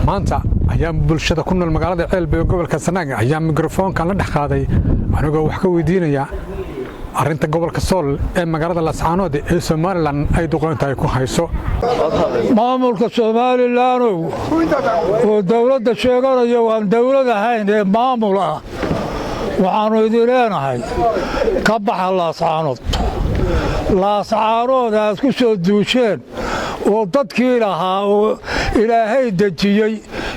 Maanta ayaa bulshada ku nool magaalada Ceelbey ee gobolka Sanaag ayaa mikrofoonkan la dhex qaaday, anigoo wax ka weydiinaya arrinta gobolka Sool ee magaalada Laascaanood ee Somaliland ay duqoynta ay ku hayso. Maamulka Somaliland-ow oo dawladda sheeganaya, waan dawlad ahayn ee maamul ah, waxaannu idin leenahay: ka baxa Laascaanood. Laascaanood aad ku soo duusheen oo dadkii lahaa oo Ilaahay dejiyey,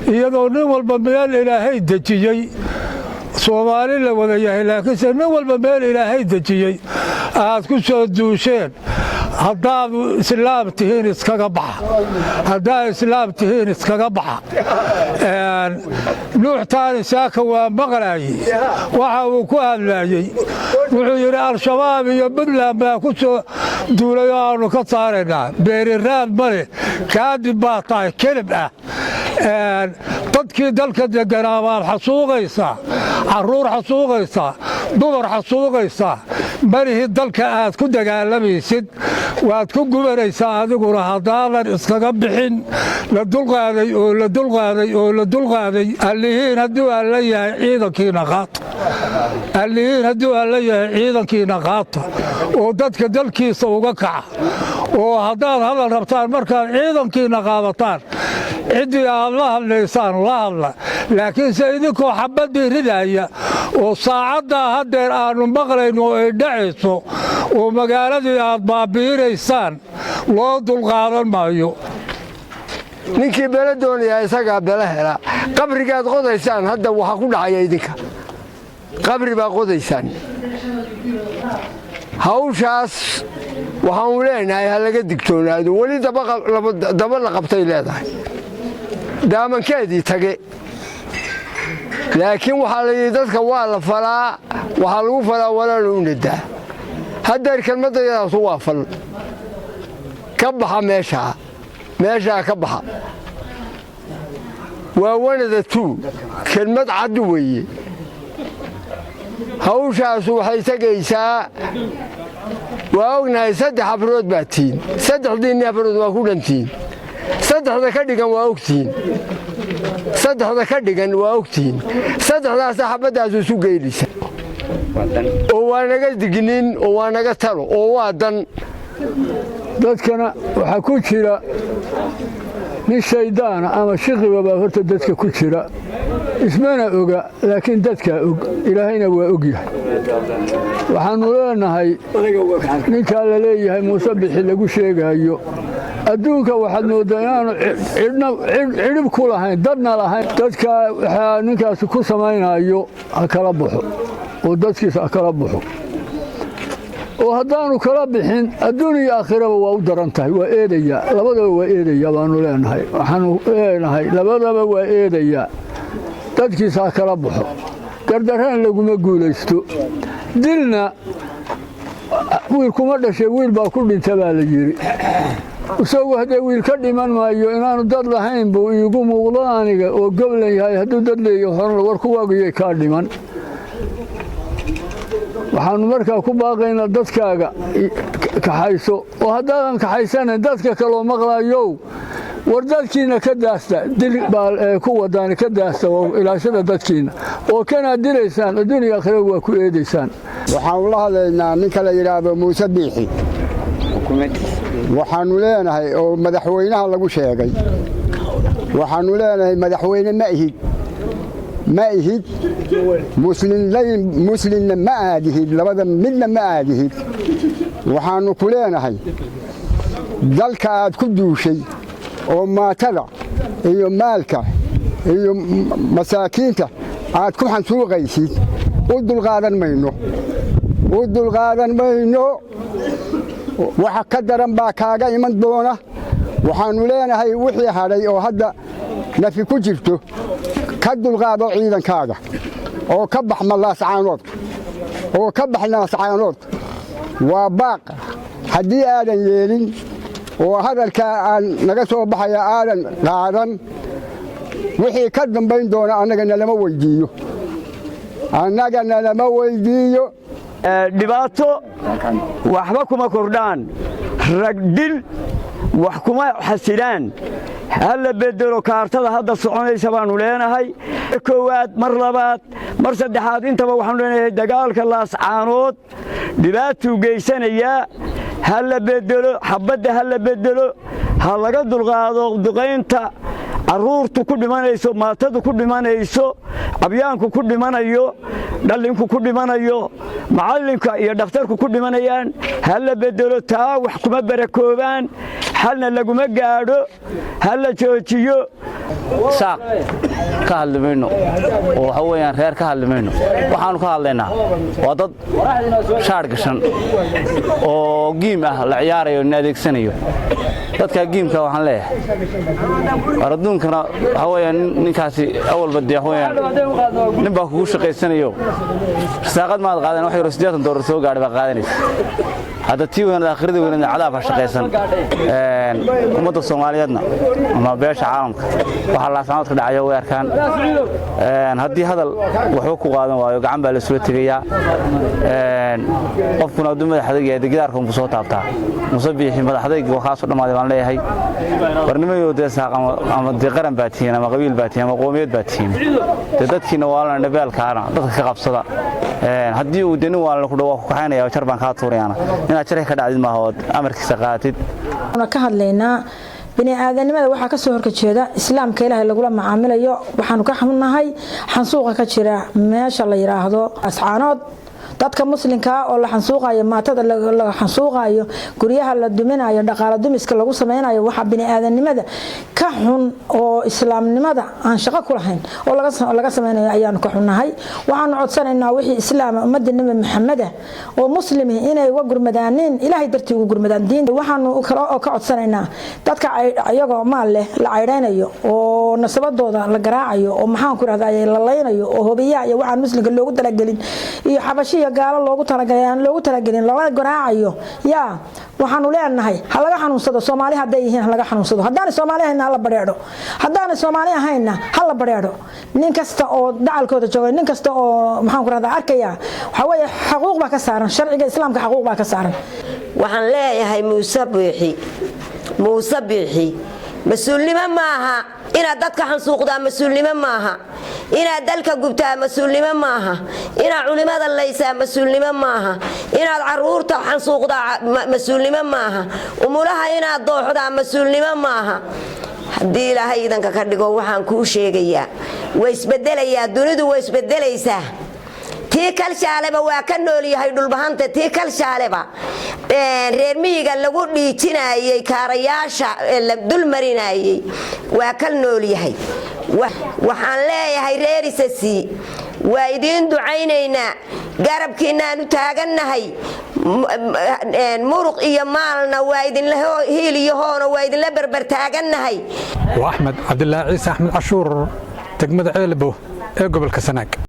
iyadoo nin walba meel Ilaahay dejiyey, Soomaali la wada yahay, laakiinse nin walba meel Ilaahay dejiyey aad ku soo duusheen, haddaad islaam tihiin iskaga baxa. Haddaad islaam tihiin, iskaga baxa. Nuux Taani saaka waa maqlaayey waxa uu ku hadlaayey. Wuxuu yidhi Al-Shabaab iyo Puntland baa ku soo duulay oo aanu ka saaraynaa. Beeriraad male, kaadib baa tahay, kelib ah. Dadkii dalka deganaa baad xasuuqaysaa, carruur xasuuqaysaa, dumar xasuuqaysaa. Marihii dalka aad ku dagaalamaysid waad ku gubanaysaa adiguna haddaadan iskaga bixin. La dulqaaday oo la dulqaaday oo la dulqaaday. Allihiin hadduu Alla yahay, ciidankiina qaata. Allihiin hadduu Alla yahay, ciidankiina qaata oo dadka dalkiisa uga kaca. Oo haddaad hadal rabtaan, markaad ciidankiina qaadataan, ciddii aad la hadlaysaan la hadla. Laakiinse idinkoo xabaddii ridaaya oo saacaddaa haddeer aannu maqlayno oo ay dhacayso oo magaaladii aad baabi'inaysaan, loo dulqaadan maayo. Ninkii bele doonayaa isagaa bele hela. Qabrigaad qodaysaan hadda waxaa ku dhacaya idinka. Qabri baa qodaysaan. Hawshaas waxaanu leenahay ha laga digtoonaado. Weli daba la qabtay leedahay, daamankeedii tage. Laakiin waxaa la yidhi dadka waa la falaa, waxaa lagu falaa walaalo u nadaa. Haddeer kelmadayadaasu waa fal. Ka baxa meeshaa, meeshaa ka baxa. Waa wanada tuu, kelmad cad weeye. Hawshaasu waxay tegaysaa, waa ognahay, saddex habrood baa tihiin. Saddexdiinni habrood waa ku dhantihiin. Saddexda ka dhigan waa ogtihiin. Saddexda ka dhigan waa ogtihiin. Saddexdaasa xabaddaasu isu geynaysa. Oo waa naga dignin, oo waa naga talo, oo waa dan. Dadkana waxaa ku jira nin shayddaana ama shiqiba baa horta dadka ku jira. Ismana oga, laakiin dadkaa og, Ilaahayna waa og yahay. Waxaannu leenahay ninkaa la leeyahay Muuse Bixi lagu sheegaayo, adduunka waxaad mooddaa inaanu cidhib ku lahayn, dadna lahayn. Dadka waxaa ninkaasi ku samaynayo ha kala baxo, oo dadkiisa ha kala baxo. Oo haddaanu kala bixin, adduun iyo aakhiraba waa u daran tahay, waa eedayaa. Labadaba waa eedayaa baanu leenahay. Waxaanu leenahay labadaba waa eedayaa. Dadkiisa ha kala baxo. Gardarrana laguma guulaysto. Dilna wiil kuma dhashay, wiil baa ku dhinta baa la yidhi. Isagu haddee wiil ka dhiman maayo. Inaanu dad lahayn buu iigu muuqdo aniga, oo goblan yahay. Hadduu dad leeyo, horan war kuwaagiyay kaa dhiman. Waxaannu markaa ku baaqaynaa dadkaaga kaxayso, oo haddaadan kaxaysanayn, dadka kaloo maqlayow, war dadkiina ka daasta. Dil baa ku wadaani, ka daasta oo ilaashada dadkiina, oo kanaad dilaysaan adduun iyo aakhira waa ku eedaysaan. Waxaanu la hadlaynaa ninka la yidhaahdo Muuse Biixi. Waxaannu leenahay, oo madaxweynaha lagu sheegay, waxaannu leenahay: madaxweyne ma ihid, ma ihid. Muslimna ma aadihid, labada midna ma aadihid. Waxaannu ku leenahay dalka aad ku duushay oo maatada iyo maalka iyo masaakiinta aad ku xansuuqaysid, u dulqaadan mayno, u dulqaadan mayno. Waxa ka daran baa kaaga iman doona. Waxaannu leenahay wixii hadhay oo hadda nafi ku jirto, ka dulqaado ciidankaaga oo ka bax Laascaanoodka, oo ka bax Laascaanoodka. Waa baaq. Haddii aadan yeelin oo hadalkaa aan naga soo baxaya aadan qaadan, wixii ka dambayn doona annaga nalama weyddiiyo, annaga nalama weyddiiyo. Dhibaato waxba kuma kordhaan, ragdhil wax kuma xasilaan. Ha la bedelo kaartada hadda soconaysa baannu leenahay. Koowaad, mar labaad, mar saddexaad, intaba waxaanu leenahay dagaalka Laascaanood dhibaatuu geysanayaa. Ha la bedelo xabadda, ha la bedelo, ha laga dulqaado duqaynta carruurtu ku dhimanayso, maatadu ku dhimanayso, cabyaanku ku dhimanayo, dhallinku ku dhimanayo, macallinka iyo dhakhtarku ku dhimanayaan. Ha la bedelo taa. Wax kuma barakoobaan, xalna laguma gaadho. Ha la joojiyo. Saaq ka hadli mayno oo waxa weeyaan reer ka hadli mayno. Waxaannu ka hadlaynaa waa dad shaar gashan oo game ah la ciyaarayo, nin adeegsanayo. Dadka game-ka waxaan leeyahay, war adduunkana waxa weeyaan ninkaasi awalba dee waxa weeyaan nin baa kugu shaqaysanayo. Risaaqad maad qaadan, wax yaroo $80 soo gaadhay baa qaadanaysa. Hadda tii weynaad aakhirada weynaad cadaab ha shaqaysan. Ummadda Soomaaliyeedna ama beesha caalamka waxaa Laascaanood ka dhacayo way arkaan. Haddii hadal waxba ku qaadan waayo, gacan baa la isula tegayaa. Qofkuna hadduu madax adag yahay, dee gidaarka unbuu soo taabtaa. Muuse Biixi madax adayg waa kaasoo dhammaaday baan leeyahay. Warnimayo dee saaq ama dee qaran baa tihiin ama qabiil baa tihiin ama qoomiyad baa tihiin, dee dadkiina waalana dhabeelkaana dadka ka qabsada. Haddii uu dee nin waalana ku dhaw waa ku kaxaynaya, jar baan kaa tuurayaana, inaad jarka ka dhacdid maaha ood amarkiisa qaadatid. Ka hadlaynaa bini-aadanimada waxaa kasoo horkajeeda islaamka Ilaahay lagula macaamilayo. Waxaanu ka xunnahay xansuuqa ka jira meesha la yidhaahdo Ascaanood, dadka muslimkaa oo la xansuuqayo, maatada la xansuuqayo, guryaha la duminayo, dhaqaalo dumiska lagu sameynayo. Waxaa bini-aadanimada ka xun oo islaamnimada aan shaqo ku lahayn oo laga sameynayo ayaanu ka xunnahay. Waxaanu codsanaynaa wixii islaama, ummadda Nebi Maxameda oo muslimi, inay uga gurmadaaniin, Ilaahay dartii ugu gurmadaan diin. Waxaanu kale oo ka codsanaynaa dadka iyagoo maal leh la caydhaynayo oo nasabadooda la garaacayo oo maxaan ku rahdaa la laynayo oo hobiyaha iyo waxaan muslimka loogu talagelin iyo xabashiya gaalo loogu talagalay aan loogu talagelin lala garaacayo. Yaa waxaanu leenahay ha laga xanuunsado. Soomaali hadday yihiin ha laga xanuunsado. Haddaanay Soomaali ahayna hala badheedho, haddaanay Soomaali ahayna ha la badheedho. Nin kasta oo dacalkooda jooga, nin kasta oo maxaan ku rahdaa arkaya, waxaa weeye xaquuq baa ka saaran sharciga islaamka, xaquuq baa ka saaran. Waxaan leeyahay Muuse Biixi, Muuse Biixi, mas-uulnimo maaha inaad dadka xansuuqdaa, mas-uulnimo maaha inaad dalka gubtaa, mas-uulnimo maaha inaad culimada laysaa, mas-uulnimo maaha inaad caruurta xansuuqdaa, mas-uulnimo maaha umulaha inaad dooxdaa, mas-uulnimo maaha. Haddii Ilaahay idanka ka dhigo, waxaan kuu sheegayaa way isbedelayaa, dunidu way isbedelaysaa. Tii kalshaaleba waa ka noolyahay Dhulbahanta. Tii kalshaaleba reer miyiga lagu dhiijinayey, kaarayaasha la dulmarinayey, waa ka noolyahay. Waxaan leeyahay reerisasi waa idiin ducaynaynaa, garabkiinaanu taagannahay, muruq iyo maalna waa idinla hiil iyo hoona waa idinla berber taagannahay. Waa Axmed Cabdilaahi Ciise, Axmed Cashuur, degmada Ceelbo ee gobolka Sanaag.